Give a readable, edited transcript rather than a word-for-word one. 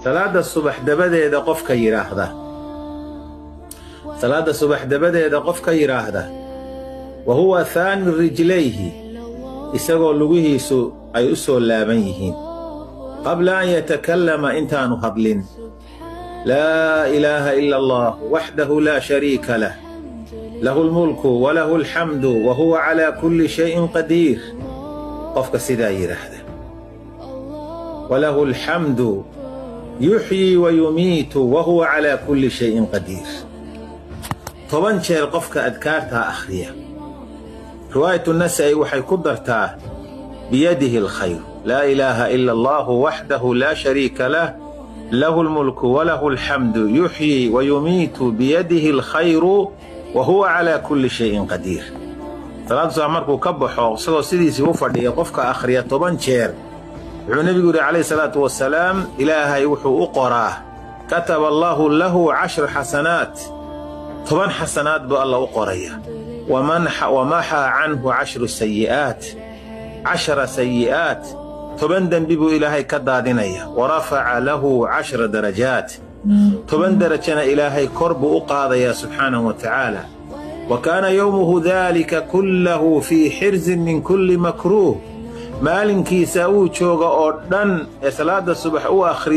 Salaada subax dabadeeda qofka yidhaahda, salaada subax dabadeeda qofka yidhaahda, wa huwa thaani rijlayhi, isagoo lugihiisu ay u soo laaban yihiin, qabla an yatakallama, intaanu hadlin, laa ilaaha ila Allah waxdahu laa shariika lah, lahu lmulku walahu alxamdu wa huwa calaa kulli shayin qadiir, qofka sidaa yidhaahda, walahu alxamdu yuxyii wa yumiitu wa huwa calaa kulli shayin qadiir, 10 jeer qofka adkaartaa akhriya, riwaayatu Nasa'i waxay ku dartaa biyadihi alkhayr, laa ilaaha ila Allahu waxdahu laa shariika lah, lahu lmulku walahu alxamdu yuxyii wa yumiitu biyadihi alkhayru wa huwa calaa kulli shayin qadiir. Salaada subax markuu ka baxo, isagoo sidiisii u fadhiya, qofka akhriya 10 jeer, wuxuu Nebigu yidhi calayhi salaatu wasalaam, Ilaahay wuxuu u qoraa, kataba Allaahu lahu 10 xasanaat, 10 xasanaad buu Alla u qoraya, wamaxaa canhu 10 sayi'aat, 10 sayi'aat, 10 dembi buu Ilaahay ka daadinaya, wa rafaca lahu 10 darajaat, 10 derajana Ilaahay kor buu u qaadayaa subxaanahu wa tacaala, wa kaana yowmuhu daalika kullahu fii xirzin min kulli makruuh. Maalinkiisa uu jooga oo dhan ee salaada subax u akhriyay.